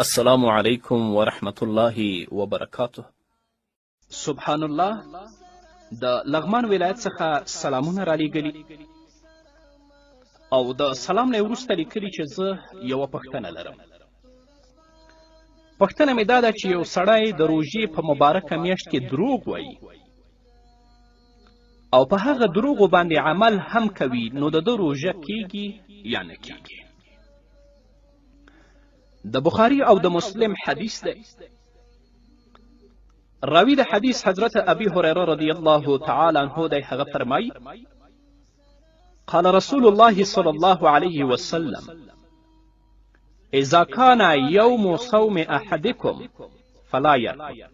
السلام علیکم ورحمت الله وبرکاته. سبحان الله د لغمان ولایت څخه سلامونه رالیږلي او د سلام نه وروسته لیکلي چې زه یوه پوښتنه لرم. پوښتنه مې دا ده چې یو سړی د روژې په مبارکه میاشت کې دروغ وایي او په هغه دروغو باندې عمل هم کوي، نو د ده روژه کیږي یا نه کیږي؟ د بخاري او د مسلم حدیث دی. راوی د حدیث حضرت ابي هریره رضی الله تعالی عنه دی، هغه فرمایي: قال رسول الله صلی الله علیه وسلم: اذا كان يوم صوم احدكم فلا يرفث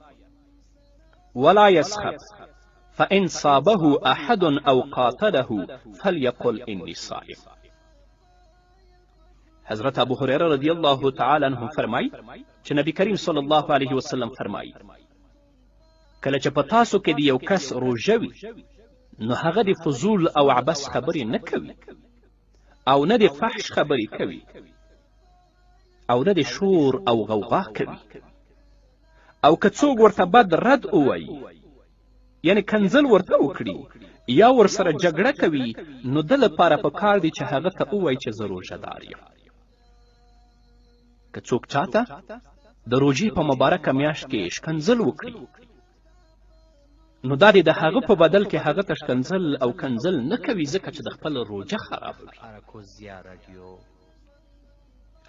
ولا يسخب، فإن صابه أحد أو قاتله فليقل إني صائم. حضرت ابو هریره رضی الله تعالی عنه فرمایي چې نبی کریم صلی الله علیه وسلم فرمایي: کله چې په تاسو کې د یو کس روژه وي، نو هغه د فضول او عبث خبرې نه کوي، او نه د فحش خبرې کوي، او نه د شور او غوغا کوي، او که څوک ورته بد رد ووایي، یعنې کنځل ورته وکړي یا ورسره جګړه کوي، نو ده لپاره په کار دی چې هغه ته ووایي چې زه روژه دار یم. که څوک چاته د روژې په مبارکه میاشت کې ښکنځل وکړي، نو دا دې د هغه په بدل کې هغه ته ښکنځل او کنځل نه کوي، ځکه چې د خپل روژه خرابوي.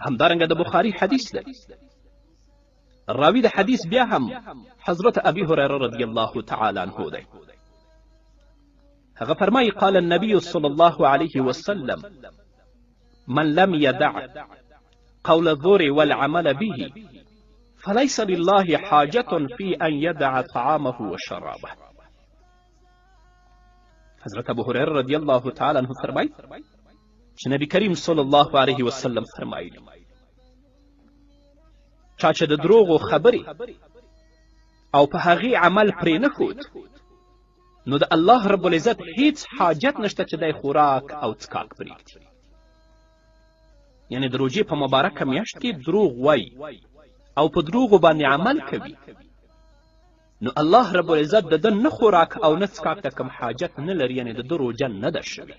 همدارنګه د بخاري حدیث دی. راوی د حدیث بیا هم حضرت ابي هریره رضی الله تعالی عنه دی. هغه فرمایي: قال النبي صلی الله علیه وسلم: من لم يدع قول الزور والعمل به فليس لله حاجة في أن يدع طعامه وشرابه. حضرت ابو هریره رضی الله تعالی عنه فرمایي چې نبی کریم صلی الله علیه وسلم فرمایلي: چا چې د دروغو خبرې او په هغې عمل پرې نه ښود، نو د الله رب العزت هیڅ حاجت نشته چې دی خوراک او څکاک پرېږدي. یعنې د روژې په مبارکه میاشت کې دروغ وایي او په دروغو باندې عمل کوي، نو الله رب العزت د ده نه خوراک او نه څکاک ته کوم حاجت نه لري، یعنې د ده روژه نه ده شوې.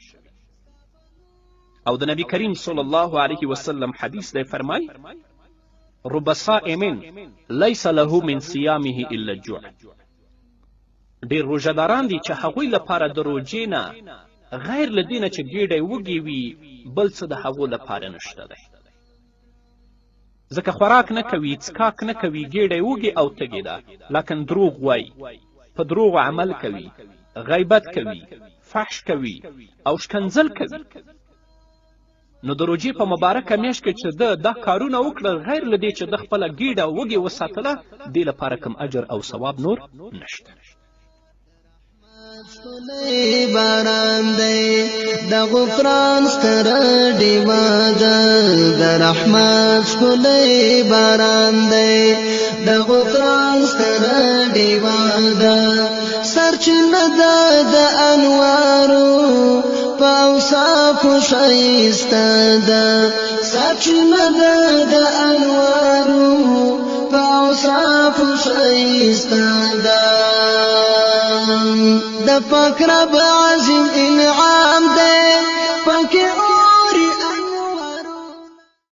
او د نبی کریم صلی الله علیه وسلم حدیث دی، فرمایي: رب صائم لیس له من صیامه الا الجوع. ډېر روژهداران دي چې هغوی لپاره د روژې نه غیر له دې نه چې ګېډه یې وږې وي، بل څه د هغو لپاره نشته دی، ځکه خوراک نه کوي، څکاک نه کوي، ګېډه یې وږې او تږې ده، لکن دروغ وایي، په دروغو عمل کوي، غیبت کوي، فحش کوي او ښکنځل کوي. نو د روژې په مبارکه میاشت کې چې ده دا کارونه وکړل، غیر له دې چې ده خپله ګېډه او وږې وساتله، دې لپاره کوم اجر او ثواب نور نشته. ښکلی باران دی د غفران ستره ډیوه ده، د رحمت ښکلی باران دی د غفران ستره ډیوه ده، سرچینه ده د انوارو په اوصافو ښایسته ده، سرچینه ده د انوارو په اوصافو ښایسته ده. د پاک رب عظیم انعام دی پکې